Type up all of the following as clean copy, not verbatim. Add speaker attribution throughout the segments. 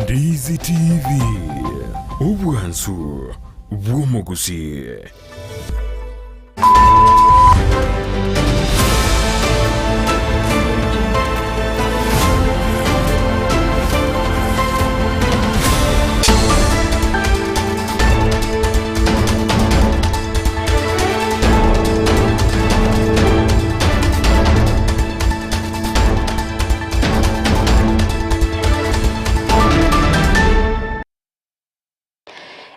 Speaker 1: Ndizi TV, obwansu bw'omogusii.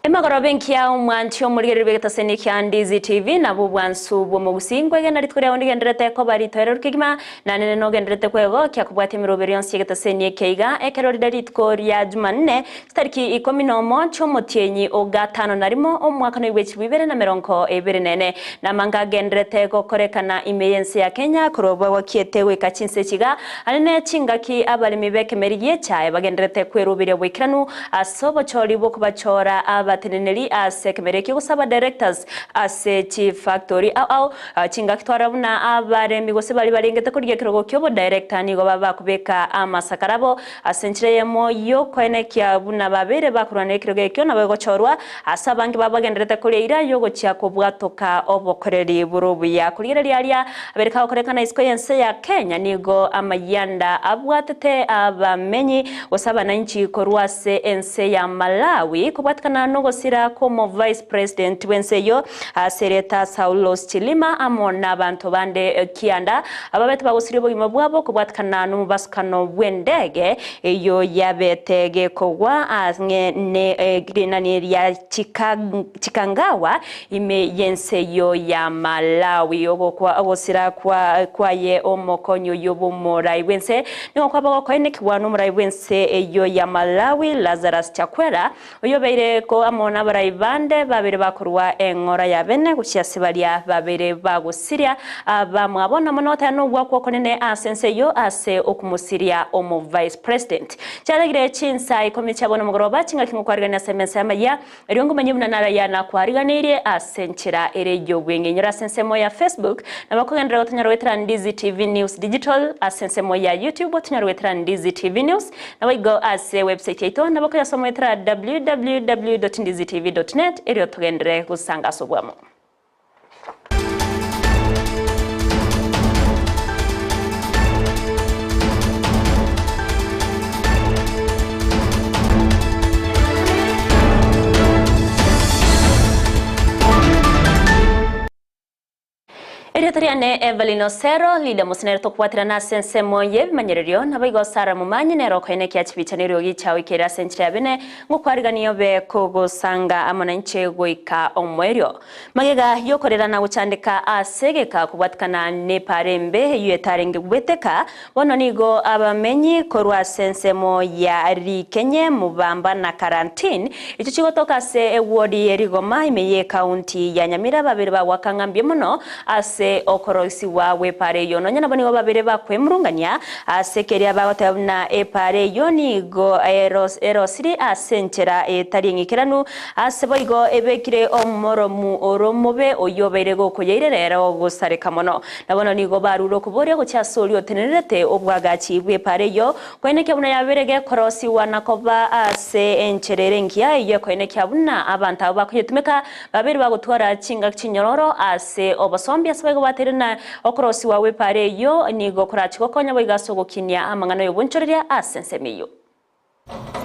Speaker 2: Emagoroba enkiya omwanchi omorigereria bw'egetaseni kia Ndizi TV nabwo obwansu bw'omogusii nkwegena rituko riao ndigenderete koba ritoereru kegima na nere nogenderete kwegokia kobwatia emeroberi yonsi y'egetaseni eke iga ekero rire rituko ria Jumanne chitariki ikomi nomo chi'omotienyi o gatano na rimo omwaka noibwe chilifu ibere na merongo ebere na ene. Namanga agenderete gokorekana ime y'ense ya Kenya korwa bwagokiete goika chinse echi iga are ne chingaki abaremi b'ekemeri gi'echae bagenderete kweruberia boikeranu ase obochori bw'okobachora abateneneri ase ekemeri ekio gose abadirectors ase chifactori ao ao. Chingaki twarora buna abaremi gose baria barengete korigia ekerogo ki'obodirector nigo baba bakobeka amasakara abo Ase enchera eyemo y'okoenekia buna babeire bakorwana ekerogo ekio nabo egochorwa, ase abange babo bagendererete koria eira y'ogochia kobwatoka obokoreri bore obuya. Korigereria aria abeire kagokorekana isiko y'ense ya Kenya nigo amayianda abwatete abamenyi gose abananchi korwa ase ense ya Malawi kobwatekana nogosira kw'omo Vice President bw'ense eyio ase erieta Saulos Chilima amo nabanto bande kianda Ababete bagosiria obogima bwabo kobwatikana nomobasukano bw'endege eyio yabete gekogwa ang'e ne rinani ria Chikangawa ime y'ense eyio ya Malawi. Ogokwa ogosira kwaye omokonyi oyio bw'omorai bw'ense nigo kwaba gokoenekigwa nomorai bw'ense eyio ya Malawi Lazarus Chakwera Oyobeire ko amo nabarai bande babere bakorua eng'ora ya bene gochia ase baria babere bagosiria abamwabo, na mono otaya nogwakwa okonene ase ense eyio ase okomosiria omo vice president. Chiaragire chinsa ikomi chia bono mogoroba chingaki ngokwarigania ase emesa y'amayia, erio ngomanye buna naraya nakwariganeirie ase enchera ere y'obweng'enyoro ase ensemo ya Facebook, nabo okogenderera gotonyora goetera Ndizi TV News Digital ase ensemo ya YouTube otonyore goetera Ndizi TV News, Naboigo ase website yaito nabo koyasoma goetera www.ndizitv.net erio togenderere gosanga ase obwamo. Erieta riane Evelyn Osero, Leader Mose nere tokobwaterana ase ensemo y'ebimanyererio, naboigo Sarah Momanyi nere okoenekia chibicha na eriogi chiao ikeire ase enchera ya bene, ngokwarigania obe kogosanga amo nainche goika omoerio. Magega y'okorera na gochandeka ase egeka kobwatikana nepaara embe eyio etarenge gweteka, Bono nigo abamenyi korwa ase ensemo ya Rikenye, Mubamba na Karantin, echio chigotoka ase ewodi ye Rigoma ime y'ekaunti ya Nyamira babere bagoaka ng'a mbuya mono ase okoroisigwa gw'epaara eyio. Nonya nabo nigo babere bakwemurungania ase keria bagoteba buna epaara eyio nigo erosirie ase enchera etari eng'ikeranu ase boigo ebekire omoromu ore omobe oyio obeire gokoyairera ere ogosareka mono. Na bono nigo barure okoboria gochia ase oria otenenerete obwagachi bw'epaara eyio, koenekia buna yabeire gekorosigwa na koba ase enchera ere engiya, eyio ekoenekia buna abanto abwo bakoyetumeka babeire bagotwara chingaki chinyororo ase obosombi. Ase boigo bateire na okorosigwa gw'epaara eyio nigo korache gokonya boigo ase ogokinia amang'ana y'obonchoreria ase ensemo eyio.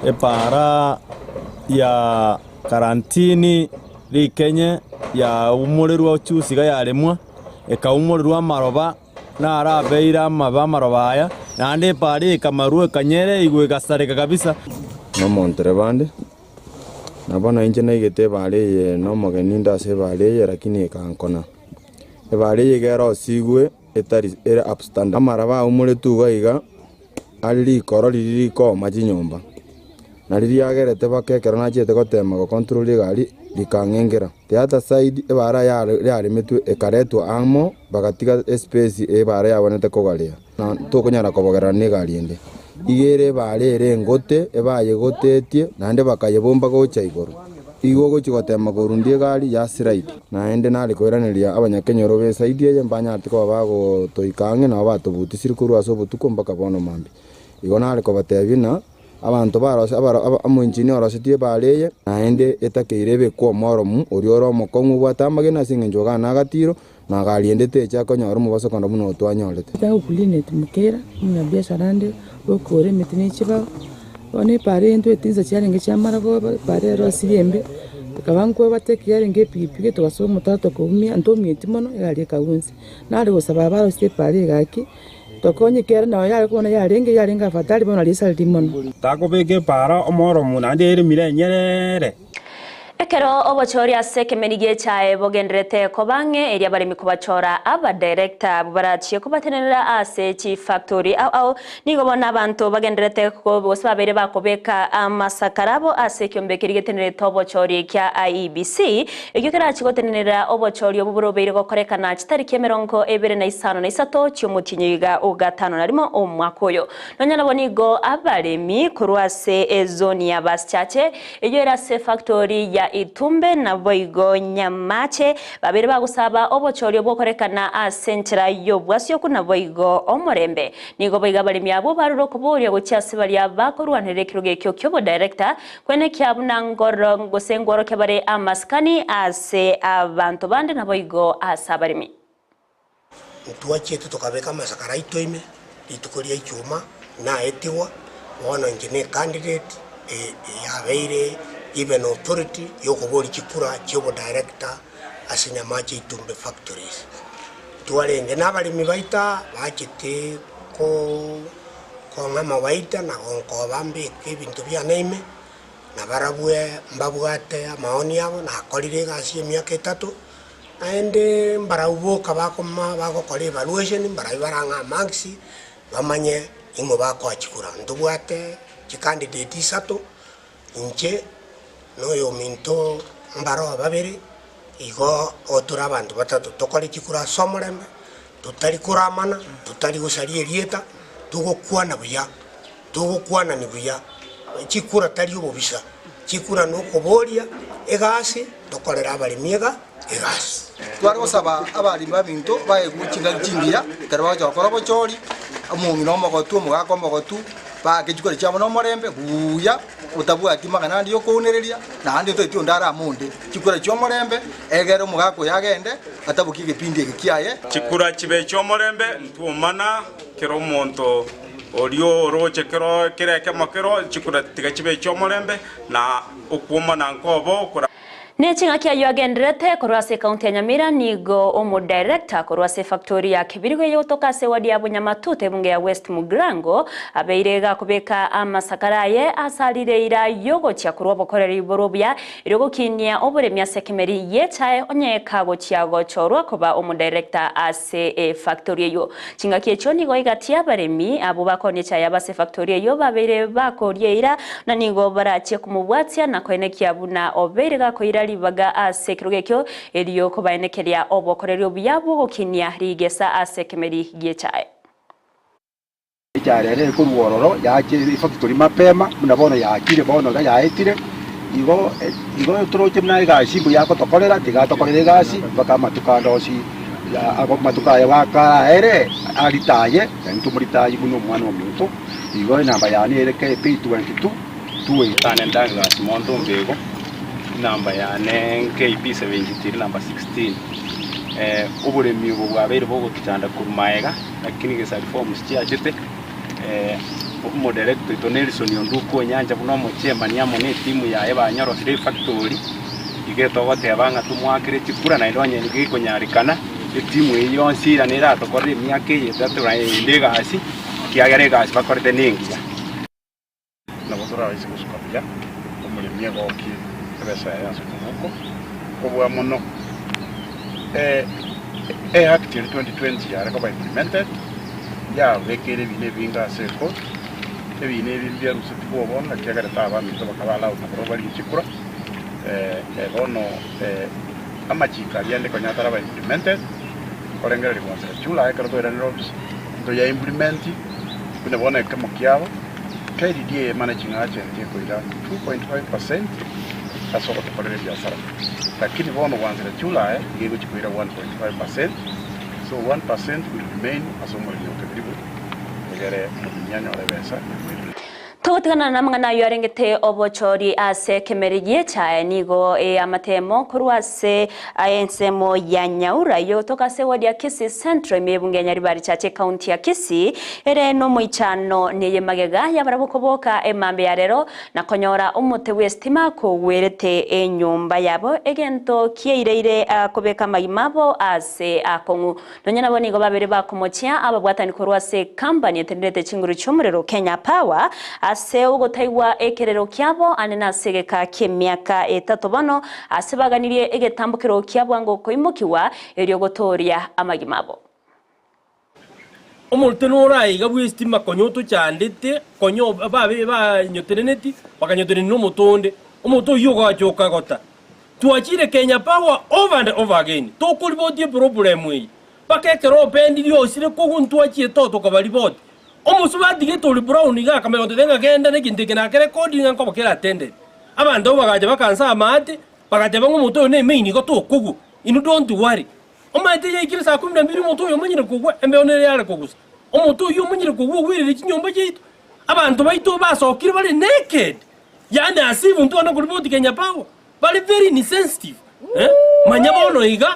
Speaker 3: Epaara ya karantini rikenye yaumorerwa ochusi iga yaremwa, ekaumorerwa amaroba narabeire amabe amaroba aya, naende epaara eye ekamarwa ekanyera igwe egasareka kabisa.
Speaker 4: Nomontereba ande, na bono inche naigete ebaara eye nomogeni inde ase ebaara eye lakini ekankona. Ebaara eye iga erosigwe etari ere upstandard. Amaraba aumoretwe iga iga. Are rikoro riria rikooma chinyomba, na riria agerete baka ekero nachiete gotema gocontrol egari rikang'engera. The other side ebara yaremetwe ekaretwa amo bagatiga espace ebara yabwenerete kogarea na tokonyara kobogerera na egari ende. Iga ere ebara ere engote ebayegotetie naende bakayebomba gocha igoro. Igo ogochia gotema korundia egari ya slide. Naende nare koiraneria abanyakenyoro b'esaidi eye mbanyarete koba bagotoika ang'e nabo batobutisire korwa ase obotuko mpaka bono mambia. Igo nare kobatebia ng'a Abanto barose abaro aba omoengineer orosetie ebaare eye, naende etakeire ebekwe omoromu, oria ore omokong'u obwate amagena ase engencho iga nagatiro, na gariende techa akonyora omobaso kando buna otwanyorete.
Speaker 5: Ndagwa Linet Mukera, omonyabiashara ande bw'okogora emete ne chibao, bono epaara eye ntobwate chinsa chiarenge chiamaragoba, epaara erosirie embe, ekaba nkwebate ekero yarenge epikipiki togasoa omotaro tokaumia, ntomieti mono egari ekagwa inse. Nare gosaba abarosie epaara eye gaki, tokonye ekiagera nabo yare bono yarenge yarenge afadhali bono risaria mono.
Speaker 6: Takobeka epaara omoromu naende eremire enyerere.
Speaker 2: Ekero obochori ase ekemeni gi'echae bogenderete koba ang'e, erio abaremi kobachora abadirector abwo barachie kobatenenera ase chifactori ao ao, nigo bono abanto bagenderete gose babeire bakobeka amasakara abo ase ekiombe keria getenerete obochori kia IEBC, ekio kerachie gotenenera obochori obwo borobeire gokorekana chitariki emerongo ebere na isano na isato chi'omotienyi oiga o gatano na rimo omwaka oyo. Nonya nabo nigo abaremi korwa ase ezoni ya Basichache, eyio ere ase efactori ya Itumbe naboigo Nyamache, babeire bagosaba obochori obwokorekana ase enchera y'obwasioku naboigo omorembe. Nigo boigo abaremi abwo barure okoboria gochia ase baria bakorwanerera ekerogo ekio ki'obodirector, kwenekia buna ngoro gose ngworokia bare amasikani ase abanto bande naboigo ase abaremi.
Speaker 7: Ntwachiete tokabeka amasakara aito ime, rituko ria Ichuma naetigwa, bono inche ne ecandidate yabeire given authority yokoboria chikura chia obodirector ase Nyamache Itumbe Factories. Twarenge na abaremi baito aa bachete kong'a amawaida na gonkoba mbeke ebinto biane ime, na barabwe mbabwate amaoni abo, nakorire egasi emiaka etato. Naende mbarabwo boka bakoma bagokora evaluation, mbarabwo barang'e amarks, bamanye ing'o bakoa chikura. Ntobwate chicandidate isato, inche na oyominto mbaroo babere, igo tore abanto batato tokore chikura ase omorembe, totari koramana, totari gosaria erieta, togokwana buya, togokwanani buya, chikura tari obobisa. Chikura nokoboria egasi, tokorere abaremi iga egasi.
Speaker 8: Tware gosaba abaremi b'ebinto baegwe chingaki chingiya ekero bagocha gokora obochori, omong'ina omogotu, omogaka omogotu, baake chikura chiabo nomorembe buya, otabwati mang'ana ande y'okounereria, naende toeti onde arame onde. Chikura chi'omorembe, egere omogaka oyo agende, atabokie egepindi eke kiaye.
Speaker 6: Chikura chibe chi'omorembe, ntwomana kera omonto. Oria oroche kero kera ekemo kero chikura tiga chibe echi'omorembe, na okwomana nkobo okora.
Speaker 2: Ne ching'aki ayio agendererete korwa ase ekaunti ya Nyamira nigo omodirector korwa ase efactori ya Kibirigo eyogotoka ase eward ya Bunyamatuta ebunge ya West Mugirango abeire gakobeka amasakara aye ase arire eira yogochia korwa obokoreri borwo obuya erio gokinia oboremi ase ekemeri gi'echae onye kagochia gochorwa koba omodirector ase efactori eyio. Chingaki echio nigo egati y'abaremi abwo bakonia echae yabo ase efactori eyio babeire bakoria eira, na nigo barachie komobwatia na koenekia buna obeire gakoira ribaga ase ekerogo ekio, erio kobaenekeria obokoreri obuya bw'ogokinia rigesa ase ekemeri gi'echae.
Speaker 9: Echae ere ekorwa ororo yaachire efactory mapema buna bono yaachire bono iga yaetire, igo igo toroche buna egasi mbuya agotokorera, tiga atokorere egasi mpaka amatuko ande onsi amatuko aya bakaraere aritaye, na intwe tomoritaye buna omwana ominto, igo enamba yane ere KP 22 2
Speaker 10: Tane Douglas Monto Ombego, enamba yane KP 73 number 16. Oboremi obo bwabeire bogotochanda korwa maega. Lakini gesa reforms chiachete, omodirector oito Nelson Onduku Onyancha buna omochairman amo ne etimu yaye banyorosire efactory, iga togoteba ng'a tomoakere chikura naende onye gekonyarekana, etimu eyio yonsi irane eratokorere emiaka eye etato naende egasi, ekiagera egasi bakorete nengiya.
Speaker 11: Nabo torabaise gosuka buya, omoremi agokie ebesa yaye ase omogoko, kobua mono e Act eria 2020 yare koba implemented, yabekeire ebina ebinge ase ecourt, ebina ebi mbiarusetigwe obono naki egerete abaminto bakaba allowed nabarabwo barigie chikura, bono amachiko aria ande konya ataraba implemented, nkorengereria gwanchera July ekero twairanire office, ntoya implement buna bono ekemo kiabo. KDDA Managing Agent ekoira 2.5 percent ase ogotokorera ebiasara, lakini bono gwanchera July iga egochia koira 1.5 percent, so 1 percent will remain ase omoremi o Kebirigo egere omoremi anyore ebesa ekoirana.
Speaker 2: Togotigana namang'ana ayio arengete obochori ase ekemeri gi'echae nigo eamatemo korwa ase ensemo ya Nyaura yotoka ase eward ya Kisii Central ime y'ebunge ya Nyaribari Chache ekaunti ya Kisii ere nomoichano neye magega yabarabwo koboka emambia ya rero na konyora omote bw'esitima kogwerete enyomba yabo egento kiaireire kobeka amagima abo ase akong'u. Nonya nabo nigo babere bakomochia ababwatani korwa ase ekambani etenenete chinguru chi'omorero Kenya Power ase ogotaigwa ekerero kiabo ande nase egeka ki'emiaka etato bono ase baganirie egetambokero kia bwango koimokigwa erio gotooria amagima abo.
Speaker 12: Omorute noro aiga bw'esitima konya otochandete, konya babe banyoteneneti, bakanyotenenia nomoto onde, omoto oyio ogacha okagota. Twachire Kenya Power over and over again, tokoribotia eproblem eye, mpaka ekero opendirie osire kogwa ntwachiete oo tokabariboti. Omosubati gete ore Brown iga akamanya gotebia ng'a genda negento eke nakerekodire ng'a nkoba kere attended. Abanto abwo bagacha bakansa amaate, bagateba ng'a omonto oyo nemaini igo tokogwa, inwe don't worry. Omanyete yaikire saa kumi na mbiri omonto oyo omanyire kogwa, embeo nere yare kogusa. Omonto oyio omanyire kogwa ogwerire chinyomba chiaito, abanto baito basokire bare naked. Yaani as if ntwana koriboti Kenya Power bare very insensitive eh? Manya bono iga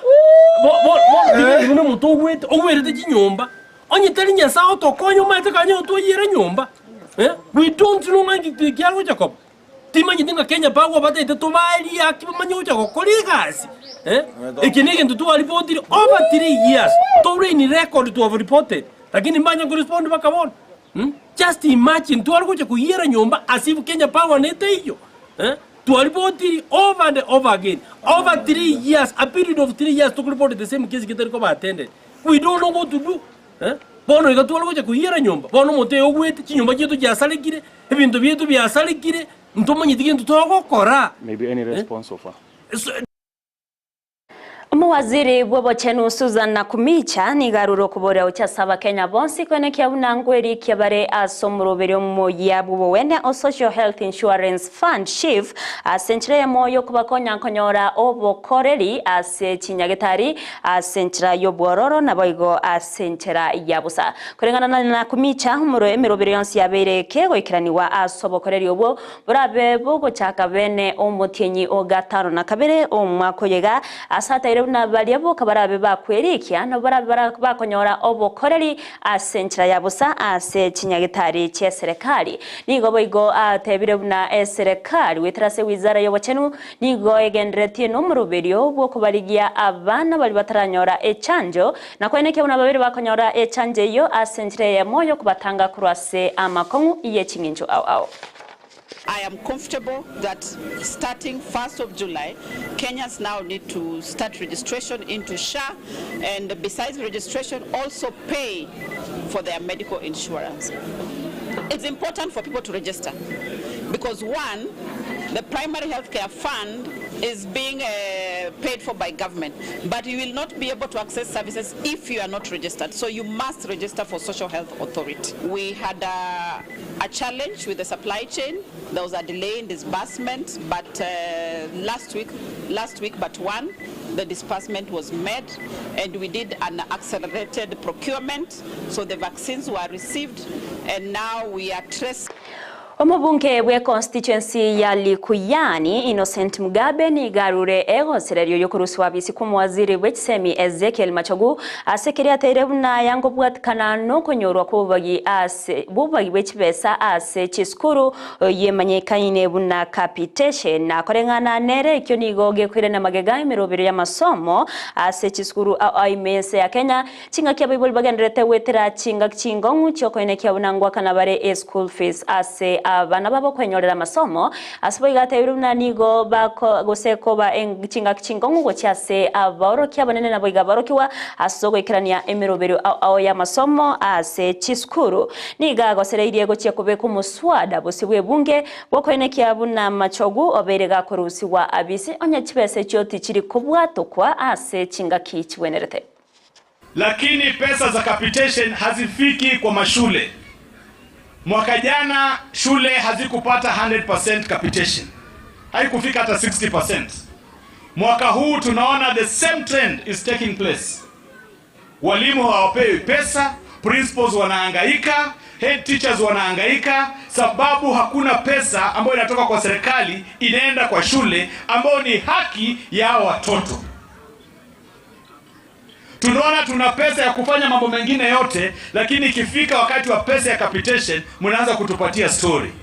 Speaker 12: bo- bo- bono rigereria buna omonto ogwete ogwerete chinyomba onye tari Nyasaye otokonye omanyete kanya otwayiere nyomba eh? We don't know ng'a nki kiagocha koba timanyeti ng'a Kenya Power batagete tobaerie haki bamanye gocha gokora egasi eh? Eke na egento twaripotire over 3 years tore in record to have reported lakini mbanya korespond mpaka bono. Just imagine tware gocha koyiera nyomba as if Kenya Power neteiyo eh? Twaripotiri over and over again over 3 years a period of 3 years tokoripoti the same case getari koba attended we don't know what to do eh? Bono iga tware gocha koyiera nyomba bono omonto oyo ogwete chinyomba chiaito chiasarekire ebinto biaito biasarekire ntomanyeti gento togokora
Speaker 13: Maybe any response so far?
Speaker 12: So,
Speaker 2: Omowaziri bw'obochenu Susan Nakhumicha nigo arure okoboria gochia ase abakenya bonsi koenekia buna nkwerikia bare ase omoroberi omoyia bw'obowene o Social Health Insurance Fund, SHIF, ase enchera eyemo y'okobakonya konyora obokoreri ase chinyagetari ase enchera y'obwororo naboigo ase enchera ya bosa. Koreng'ana na Nakhumicha, omoro emeroberi yonsi yabeire kegoikeranigwa ase obokoreri obwo Borabe bogochaka bene omotienyi o gatano na kabere omwaka oyo iga, ase ataire buna baria boka barabe bakwerikia, nabo barabe bakonyora obokoreri ase enchera ya bosa ase chinyagitari chi'eserekari. Nigo boigo atebire buna eserekari goetera ase wizara y'obochenu nigo egenderetie nomoroberio bw'okobarigia abana baria bataranyora echanjo, na koenekia buna babere bakonyora echanjo eyio ase enchera eyemo y'okobatanga korwa ase amakong'u ye ching'encho ao ao.
Speaker 14: I am comfortable that starting 1st of July, Kenyans now need to start registration into SHA and besides registration also pay for their medical insurance. It's important for people to register because one, the primary health care fund is being uh, paid for by government, but you will not be able to access services if you are not registered. So you must register for Social Health Authority. We had a, a challenge with the supply chain. There was a delay in disbursement, but uh, last week, last week but one, the disbursement was made, and we did an accelerated procurement, so the vaccines were received, and now we are tracing.
Speaker 2: Omobunge bwe constituency ya Likuyani Innocent Mugabe nigo arure egosererio yokoruswa abisi kw'omowaziri bw'echisemi Ezekiel Machogu ase keria ateire buna yangobwatikana nokonyorwa kw'obobagi ase bw'obobagi bw'echibesa ase chisukuru yemanyekaine buna capitation. Koreng'ana nere ekio nigo gekoirania magega emerobero y'amasomo ase chisukuru ao ime ense ya Kenya Chingaki abaibori bagendererete goetera chingaki chingong'u chi'okoenekia buna ngoakana bare eschool fees ase abana babo kwenyorera amasomo. Ase boigo atebire buna nigo bako gose koba chingaki chingong'u gochia ase abaorokia abanene naboigo aborokigwa ase ogoikerania emeroberio ao ao y'amasomo ase chisukuru. Nigo agosereirie gochia kobeka omoswada bosio bw'ebunge bw'okoenekia buna amachogu obeire gakorusigwa abisi onye chibesa echio tichiri kobwatokwa ase chingaki chibwenerete.
Speaker 15: Lakini pesa za capitation hazifiki kwa mashule. Mwaka jana shule hazikupata 100% capitation, haikufika hata 60%. Mwaka huu tunaona the same trend is taking place. Walimu hawapewi pesa, principals wanahangaika. Head teachers wanahangaika sababu hakuna pesa ambayo inatoka kwa serikali inaenda kwa shule ambayo ni haki ya watoto. Tunaona tuna pesa ya kufanya mambo mengine yote, lakini ikifika wakati wa pesa ya capitation mnaanza kutupatia story.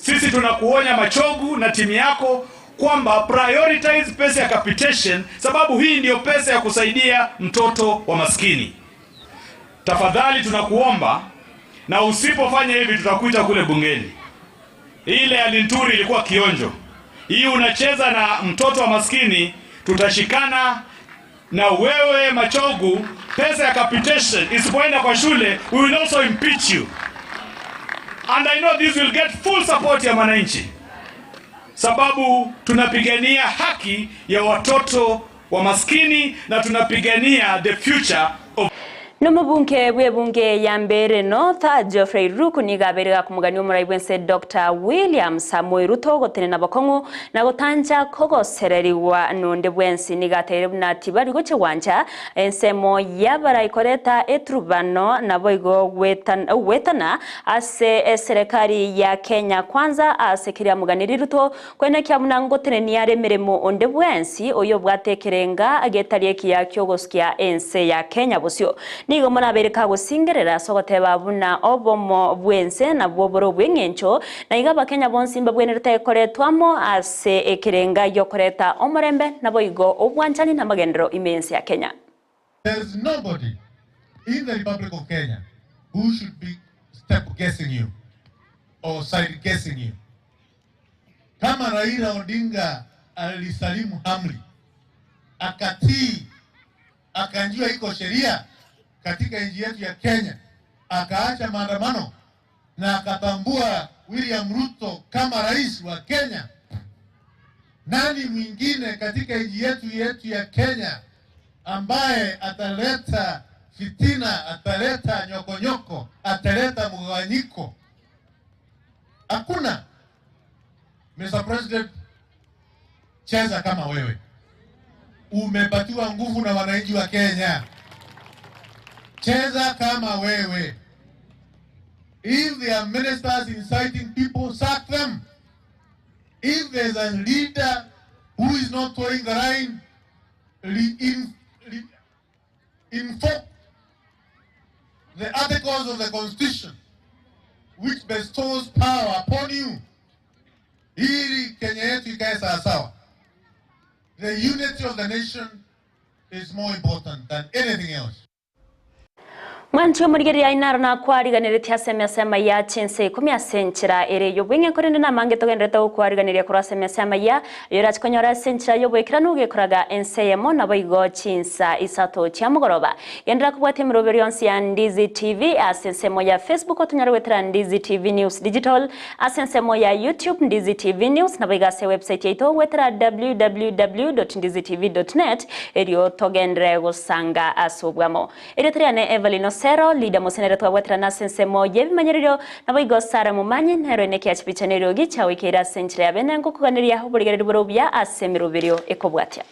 Speaker 15: Sisi tunakuonya Machogu na timu yako kwamba prioritize pesa ya capitation, sababu hii ndiyo pesa ya kusaidia mtoto wa maskini. Tafadhali tunakuomba, na usipofanya hivi tutakuita kule bungeni. Ile ya Linturi ilikuwa kionjo, hii unacheza na mtoto wa maskini, tutashikana na wewe Machogu. Pesa ya capitation isipoenda kwa shule, we will also impeach you and I know this will get full support ya mwananchi, sababu tunapigania haki ya watoto wa maskini na tunapigania the future of
Speaker 2: Nomobunke bw'ebunge ya Mbeere North Geoffrey Ruku nigo abeire gakomogania omorai bw'ense Dr William Samoei Ruto gotenena bokong'u na gotancha kogosererigwa nonde bwensi. Nigo ateire buna tibari gochia gwancha ensemo y'abarai koreta eturubano naboigo gwetana ase eserekari ya Kenya Kwanza ase keria amoganirie Ruto koenekia buna ngotenenia are emeremo onde bwensi oyo obwate ekerenga getari ekiya kiogosikia ense ya Kenya bosio. Nigo morabeire kagosingerera ase ogoteba buna obomo bw'ense nabwo bore obw'eng'encho na iga abakenya bonsi mbabwenerete koretwa amo ase ekerenga giokoreta omorembe naboigo obwanchani na amagenderero ime y'ense ya Kenya.
Speaker 13: There is nobody in the Republic of Kenya who should be step guessing you or side guessing you. Kama Raila Odinga alisalimu amri, akatii, akanjua iko sheria katika nchi yetu ya Kenya, akaacha maandamano na akatambua William Ruto kama rais wa Kenya. Nani mwingine katika nchi yetu yetu ya Kenya ambaye ataleta fitina, ataleta nyokonyoko, ataleta mgawanyiko? Hakuna. Mr. President, cheza kama wewe. Umepatiwa nguvu na wananchi wa Kenya. Cheza kama wewe. If there are ministers inciting people, sack them. If there's a leader who is not towing the line, invoke the articles of the Constitution which bestows power upon you ili Kenya yetu ikae sawasawa. The unity of the nation is more important than anything else.
Speaker 2: Mwanchi omorigereria inaro nakwariganeretie ase emesa amaya chinsa ikomi ase enchera ere y'obweng'e korende namange togenderete gokwariganeria korwa ase emesa amaya eyo orache konyora ase enchera y'oboikeranu ogekoraga ense eyemo naboigo chinsa isato chia mogoroba. Genderera kobwatia emeroberi yonsi ya Ndizi TV ase ensemo ya Facebook otonyare goetera Ndizi TV News Digital ase ensemo ya YouTube Ndizi TV News naboigo ase ewebsite yaito goetera www.ndizitv.net erio togenderere gosanga ase obwamo. Erieta riane Evelyn Osero, Leader Mosenere twabwaterana ase ensemo y'ebimanyererio, naboigo Sarah Momanyi nero ene ekiachibicha neriogi chiagoikeire ase enchera ya bene ngokoganeria oborigereria bore obuya ase emeroberio ekobwatia.